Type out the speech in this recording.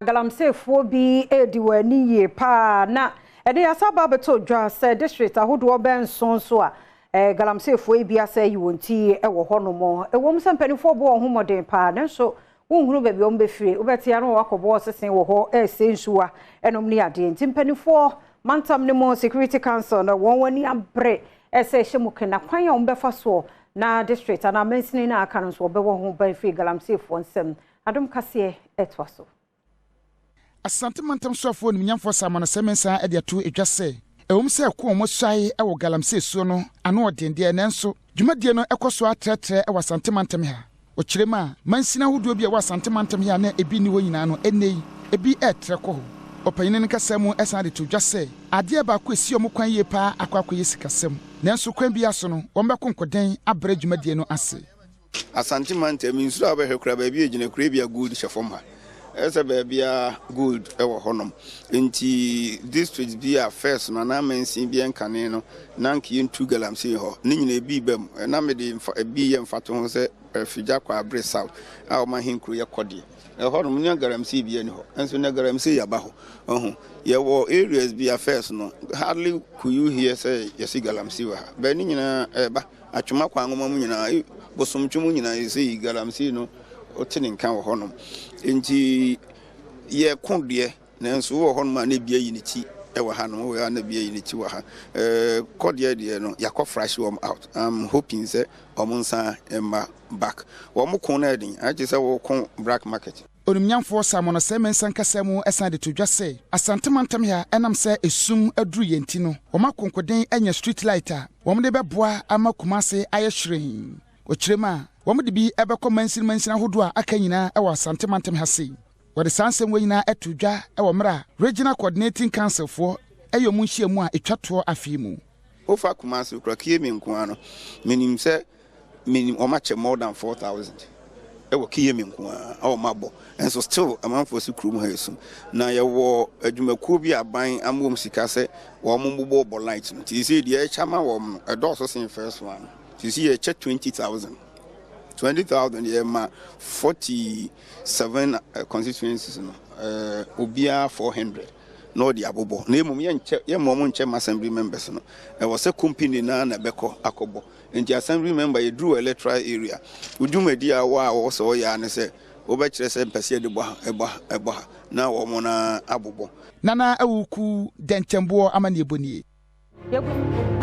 Galamseyfoɔ bi redi wɔn ani yie paa na ɛde asa aba abɛtɔ dwa sɛ district ahodoɔ bɛn nson so a galamseyfoɔ yi bi asa ayi wɔn ti wɔ hɔnom. Ɛwom sɛ mpanimfoɔ bɔ wɔn ho mmɔden paa, nanso wonhunu baabi a wɔbɛfiri. Wobɛte ano wakɔbɔ ɔsese wɔ hɔ ɛresɛe nsuwa ɛnom ne adeɛ. Nti mpanimfoɔ mantam no mu Security Council no, wɔn ani abere ɛsɛ ɛhyɛ mu kena kwan a wɔbɛfa soɔ na district anaa mansini no aka no nso wɔbɛwɔ ho ban firi galamseyfoɔ nsam. Adom Kaseɛ ɛtoa so. Asante Mantam soafoɔ nimnyamfoɔ Simon Osei-Mensah de ato edwa sɛ ɛwom sɛ ɛko a wɔasuae wɔ galamsey suo no ano ɔden deɛ, nanso dwumadie no ɛkɔ so atrɛtrɛ wɔ Asante Mantam ha. Ɔkyerɛ mu a, mansini ahodoɔ bi a ɛwɔ Asante Mantam ha na ebi nni hɔ nyinaa no, ɛnnɛ yi ebi ɛretrɛ kɔ hɔ. Ɔpanyin no kasa mu ɛsan de to dwa sɛ adeɛ baako esi ɔmo kwan yie paa akɔ akɔyɛ sikasɛm, nanso kwan bi aso no wɔn bɛkɔ nkɔden abrɛ dwumadie no ase. Asante Mantam nsuo a wobɛhwɛ kora, baabi a gyina kura bi a gold hyɛ fam ha, ɛsɛ baabi a gold ɛwɔ hɔnom. Nti district bi a first no anaa mansin bi nkane no na nka yɛntu galamsey hɔ ne nyina ebi ba mu. Ɛna mede ebi yɛ mfato ho sɛ Afigya Kwabre South a ɔma ahenkuro yɛ kɔdeɛ, ɛhɔnom nya galamsey bi ani hɔ, nso na galamsey aba hɔ. Ɔho yɛwɔ areas bi a first no hardly could you hear sɛ yɛsi galamsey wɔ ha bɛɛ, ne nyinaa ɛɛba. Atwoma kwan nwoma mu nyinaa, Bosomtwe mu nyinaa, yɛsɛ galamsey no ɔte ne nka wɔ hɔnom. Nti yɛko deɛ, nanso wɔ hɔnom a na ebi ayi ne ti ɛwɔ ha nom, wɔ ha na ebi ayi ne ti wɔ ha. Kɔdeɛ deɛ no yɛakɔ flush wɔn out. I'm hoping sɛ wɔn nsa mma back. Wɔn ko no ɛden agye sɛ wɔko black market. Onimnyamfoɔ Simon Osei-Mensah nkasa mu ɛsan de to dwa sɛ Asante Mantam ha, ɛnam sɛ esum aduru yɛn ti no, wɔn akonkoden anya street light a wɔn de bɛboa ama Kumase ayɛ hyerɛn. Ɔkyerɛ mu a, wɔn de bi ɛbɛkɔ mansini mansini ahodoɔ a aka nyinaa ɛwɔ Asante Mantam ha sei. Wɔde saa nsɛm wɔ nyinaa ɛto dwa ɛwɔ mmerɛ a Regional Coordinating Council foɔ ɛyɛ ɔmo nhyiamu a ɛtwa toɔ afei mu. Wofa Kumase kura kie mi nko ara no, menim sɛ menim wɔn akyɛ more than 4,000 ɛwɔ KMA nko ara a wɔn abɔ, nso still amanfoɔ si kurom ha esum. Na yɛwɔ adwumakuo bi aban ama wɔn sika sɛ wɔn bobɔ bɔ light no. Ti sɛ deɛ ɛkyɛ ama wɔn no ɛdɔɔso sen first one no. Ti sɛ yɛkyɛ 20,000 20,000, yɛ ma 47 constituencies no, obiara 400 na ɔde abobɔ. Na emom yɛnkyɛ, yɛmma wɔn nkyɛ ma assembly members no, ɛwɔ sɛ company naa na ɛbɛkɔ akɔbɔ. Nti assembly member yɛduru electoral area, dwumadi a wɔ a wɔwɔ sɛ ɔyɛ a ne sɛ wobɛkyerɛ sɛ mpɛ sɛ yɛde bɔ ha, ɛbɔ ha, ɛbɔ ha, na wɔn na abobɔ. Nana Awuku Dɛnkyɛmboɔ amanneɛbɔ nie. Yɛgu